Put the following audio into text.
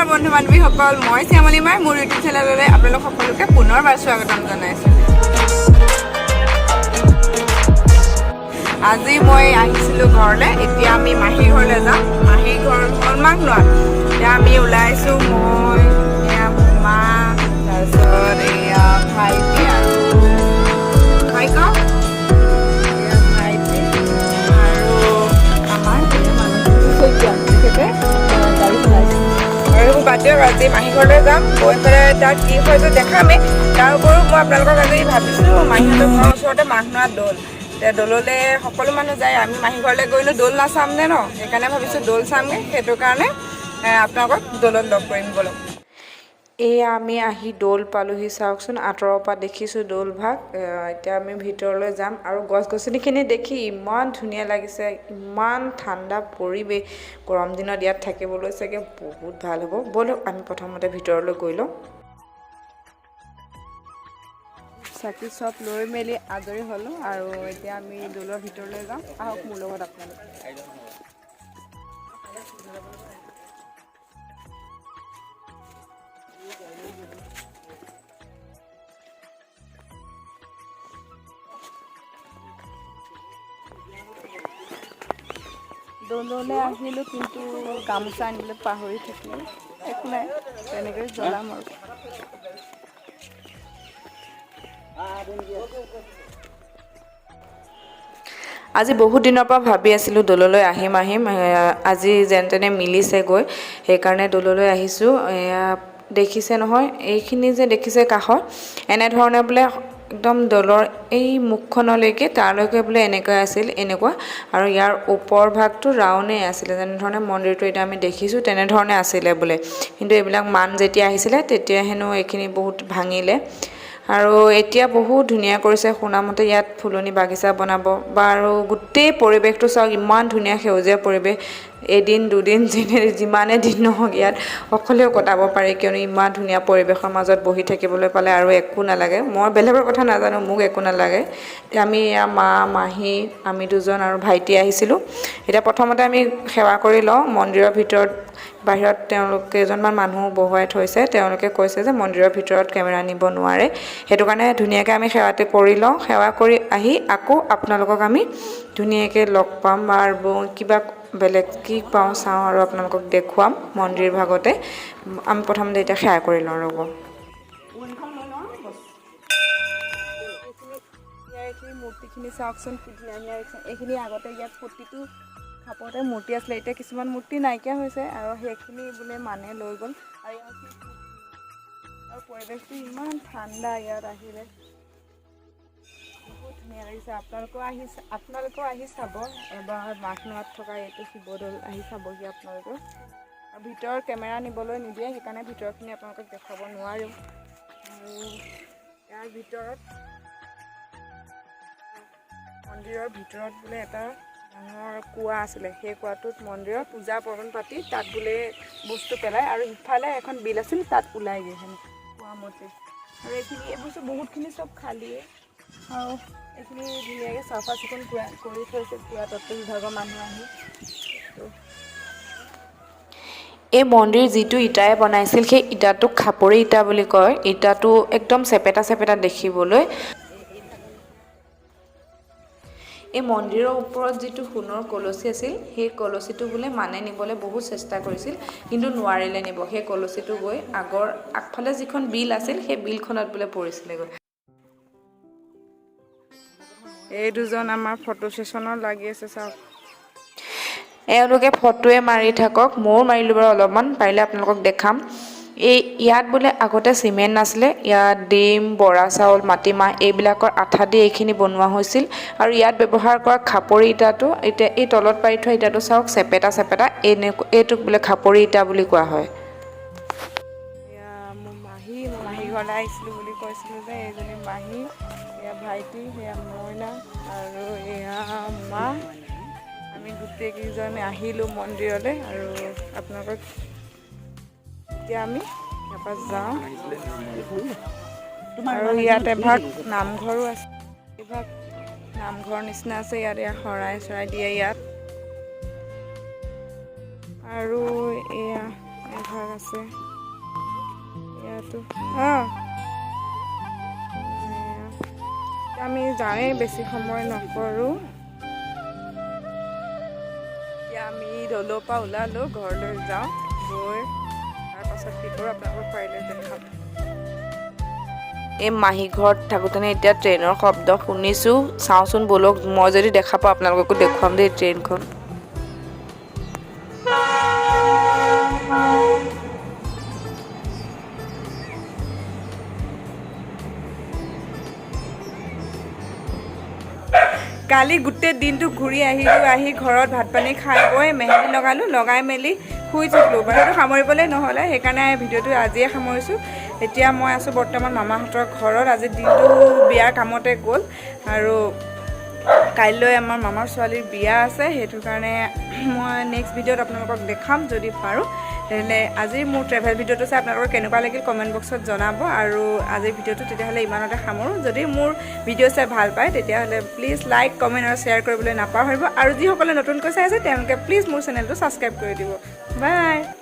নমস্কাৰ বন্ধু বান্ধৱীসকল, মই শ্যামলী মাই মোৰ ইউটিউব চেনেললৈ আপোনালোক সকলোকে পুনৰবাৰ স্বাগতম জনাইছোঁ। আজি মই আহিছিলোঁ ঘৰলৈ। এতিয়া আমি মাহীৰ ঘৰলৈ যাম। মাহীৰ ঘৰ হ'ল মাঘনোৱাত। এতিয়া আমি ওলাইছোঁ, মই, এয়া মা, তাৰপিছত এয়া ভাইটি আৰু ভাইক, এয়া ভাইটি আৰু আমাৰ এয়া মানুহজন শইকীয়া, তেখেতে গাড়ী চলাইছে। আৰু সেইবোৰ বাদ দিয়ক, আজি মাহী ঘৰলৈ যাম। গৈ পেলাই তাত কি হয়তো দেখামেই। তাৰ উপৰিও মই আপোনালোকক আজি ভাবিছোঁ, মাহীহঁতৰ ঘৰৰ ওচৰতে মাঘনোৱা দৌল। এতিয়া দৌললৈ সকলো মানুহ যায়। আমি মাহী ঘৰলৈ গৈনো দৌল নাচাম নে ন? সেইকাৰণে ভাবিছোঁ দৌল চামগৈ। সেইটো কাৰণে আপোনালোকক দৌলত লগ কৰিম, ব'লক। এয়া আমি আহি দৌল পালোহি। চাওকচোন, আঁতৰৰ পৰা দেখিছোঁ দৌলভাগ। এতিয়া আমি ভিতৰলৈ যাম আৰু গছ গছনিখিনি দেখি ইমান ধুনীয়া লাগিছে, ইমান ঠাণ্ডা পৰিৱেশ। গৰম দিনত ইয়াত থাকিবলৈ চাগে বহুত ভাল হ'ব। ব'লক, আমি প্ৰথমতে ভিতৰলৈ গৈ লওঁ। চাকি চব লৈ মেলি আজৰি হ'লোঁ আৰু এতিয়া আমি দৌলৰ ভিতৰলৈ যাওঁ। আহক মোৰ লগত আপোনালোক। দৌললৈ আহিলোঁ, কিন্তু গামোচা আনিবলৈ পাহৰি থাকিলোঁ। একো নাই, তেনেকৈ জ্বলাম আৰু। আজি বহুত দিনৰ পৰা ভাবি আছিলোঁ দৌললৈ আহিম আহিম, আজি যেন তেনে মিলিছে গৈ, সেইকাৰণে দৌললৈ আহিছোঁ। এয়া দেখিছে নহয়, এইখিনি যে দেখিছে কাষত এনেধৰণে বোলে একদম দৌলৰ এই মুখখনলৈকে, তালৈকে বোলে এনেকৈ আছিল, এনেকুৱা। আৰু ইয়াৰ ওপৰ ভাগটো ৰাউণ্ডেই আছিলে, যেনেধৰণে মন্দিৰটো এতিয়া আমি দেখিছোঁ তেনেধৰণে আছিলে বোলে। কিন্তু এইবিলাক মান যেতিয়া আহিছিলে তেতিয়া হেনো এইখিনি বহুত ভাঙিলে আৰু এতিয়া বহুত ধুনীয়া কৰিছে। শুনামতে ইয়াত ফুলনি বাগিচা বনাব বা। আৰু গোটেই পৰিৱেশটো চাওক, ইমান ধুনীয়া সেউজীয়া পৰিৱেশ। এদিন দুদিন যিমানে দিন নহওক ইয়াত সকলোৱে কটাব পাৰে, কিয়নো ইমান ধুনীয়া পৰিৱেশৰ মাজত বহি থাকিবলৈ পালে আৰু একো নালাগে। মই বেলেগৰ কথা নাজানো, মোক একো নালাগে। এতিয়া আমি এয়া মা, মাহী, আমি দুজন আৰু ভাইটি আহিছিলোঁ। এতিয়া প্ৰথমতে আমি সেৱা কৰি লওঁ মন্দিৰৰ ভিতৰত। বাহিৰত তেওঁলোক কেইজনমান মানুহ বহুৱাই থৈছে। তেওঁলোকে কৈছে যে মন্দিৰৰ ভিতৰত কেমেৰা নিব নোৱাৰে। সেইটো কাৰণে ধুনীয়াকৈ আমি সেৱাটো কৰি লওঁ। সেৱা কৰি আহি আকৌ আপোনালোকক আমি ধুনীয়াকৈ লগ পাম আৰু কিবা বেলেগ কি পাওঁ চাওঁ আৰু আপোনালোকক দেখুৱাম মন্দিৰ ভাগতে। আমি প্ৰথমতে এতিয়া সেৱা কৰি লওঁ, ৰ'ব। ইয়াৰ এইখিনি মূৰ্তিখিনি চাওকচোন, কি ধুনীয়া ধুনীয়া লাগিছে। এইখিনি আগতে ইয়াত প্ৰতিটো খাপতে মূৰ্তি আছিলে। এতিয়া কিছুমান মূৰ্তি নাইকিয়া হৈছে আৰু সেইখিনি বোলে মানে লৈ গ'ল। আৰু ইয়াত আৰু পৰিৱেশটো ইমান ঠাণ্ডা, ইয়াত আহিলে বহুত ধুনীয়া লাগিছে। আপোনালোকেও আহি চাব এবাৰ। মাঘনোৱাত থকা এইটো শিৱদৌল আহি চাবহি আপোনালোকেও। আৰু ভিতৰত কেমেৰা নিবলৈ নিদিয়ে, সেইকাৰণে ভিতৰখিনি আপোনালোকক দেখুৱাব নোৱাৰোঁ। আৰু ইয়াৰ ভিতৰত, মন্দিৰৰ ভিতৰত বোলে এটা ডাঙৰ কুঁৱা আছিলে। সেই কুঁৱাটোত মন্দিৰৰ পূজা পাৰ্বণ পাতি তাত বোলে বস্তু পেলায় আৰু সিফালে এখন বিল আছিল, তাত ওলাইগৈ হেনো কুঁৱা মতে। আৰু এইখিনি এইবোৰ চব বহুতখিনি চব খালীয়ে আৰু এইখিনি ধুনীয়াকৈ চাফা চিকুণ কৰি থৈছে পুৰাতত্ব বিভাগৰ মানুহ আহি। এই মন্দিৰ যিটো ইটাৰে বনাইছিল, সেই ইটাটোক খাপৰি ইটা বুলি কয়। ইটাটো একদম চেপেটা চেপেটা দেখিবলৈ। এই মন্দিৰৰ ওপৰত যিটো সোণৰ কলচী আছিল, সেই কলচীটো বোলে মানে নিবলৈ বহুত চেষ্টা কৰিছিল, কিন্তু নোৱাৰিলে নিব। সেই কলচীটো গৈ আগৰ আগফালে যিখন বিল আছিল, সেই বিলখনত বোলে পৰিছিলেগৈ। এই দুজন আমাৰ ফটো ছেশ্যনত লাগি আছে, চাওক। এওঁলোকে ফটোৱে মাৰি থাকক, ময়ো মাৰিলোঁ বাৰু অলপমান, পাৰিলে আপোনালোকক দেখাম। এই ইয়াত বোলে আগতে চিমেণ্ট নাছিলে। ইয়াত ডিম, বৰা চাউল, মাটিমাহ এইবিলাকৰ আঠা দি এইখিনি বনোৱা হৈছিল। আৰু ইয়াত ব্যৱহাৰ কৰা খাপৰি ইটাটো, এতিয়া এই তলত পাৰি থোৱা ইটাটো চাওক, চেপেটা চেপেটা এনেকুৱা, এইটোক বোলে খাপৰি ইটা বুলি কোৱা হয়। এয়া মোৰ মাহী, মই মাহী ঘৰলৈ আহিছিলোঁ বুলি কৈছিলোঁ যে, এইজনী মাহী, এয়া ভাইটি, সেয়া মইনা আৰু এয়া মা। আমি গোটেইকেইজন আহিলোঁ মন্দিৰলৈ আৰু আপোনালোকক এতিয়া আমি ইয়াৰ পৰা যাওঁ। আৰু ইয়াত এভাগ নামঘৰো আছে, এভাগ নামঘৰ নিচিনা আছে ইয়াত। এয়া শৰাই চৰাই দিয়ে ইয়াত। আৰু এয়া এভাগ আছে। আছে ইয়াতো। অঁ, এয়া। আমি যাওঁৱেই, বেছি সময় নকৰোঁ। এতিয়া আমি দৌলৰ পৰা ওলালোঁ, ঘৰলৈ যাওঁ। গৈ তাৰপাছত কি কৰোঁ আপোনালোকক পাৰিলে দেখাম। এই মাহী ঘৰত থাকোঁতেনে এতিয়া ট্ৰেইনৰ শব্দ শুনিছোঁ। চাওঁচোন ব'লক, মই যদি দেখা পাওঁ আপোনালোককো দেখুৱাম দেই ট্ৰেইনখন। কালি গোটেই দিনটো ঘূৰি আহিলোঁ। আহি ঘৰত ভাত পানী খাই বৈ মেহেন্দি লগালোঁ, লগাই মেলি শুই থাকিলোঁ। ভিডিঅ'টো সামৰিবলৈ নহ'লে, সেইকাৰণে ভিডিঅ'টো আজিয়ে সামৰিছোঁ। এতিয়া মই আছোঁ বৰ্তমান মামাহঁতৰ ঘৰত। আজি দিনটো বিয়াৰ কামতে গ'ল আৰু কাইলৈ আমাৰ মামাৰ ছোৱালীৰ বিয়া আছে। সেইটো কাৰণে মই নেক্সট ভিডিঅ'ত আপোনালোকক দেখাম যদি পাৰোঁ। তেনেহ'লে আজিৰ মোৰ ট্ৰেভেল ভিডিঅ'টো চাই আপোনালোকৰ কেনেকুৱা লাগিল কমেণ্ট বক্সত জনাব। আৰু আজিৰ ভিডিঅ'টো তেতিয়াহ'লে ইমানতে সামৰোঁ। যদি মোৰ ভিডিঅ' চাই ভাল পায়, তেতিয়াহ'লে প্লিজ লাইক, কমেণ্ট আৰু শ্বেয়াৰ কৰিবলৈ নাপাহৰিব। আৰু যিসকলে নতুনকৈ চাই আছে, তেওঁলোকে প্লিজ মোৰ চেনেলটো ছাবস্ক্ৰাইব কৰি দিব। বাই।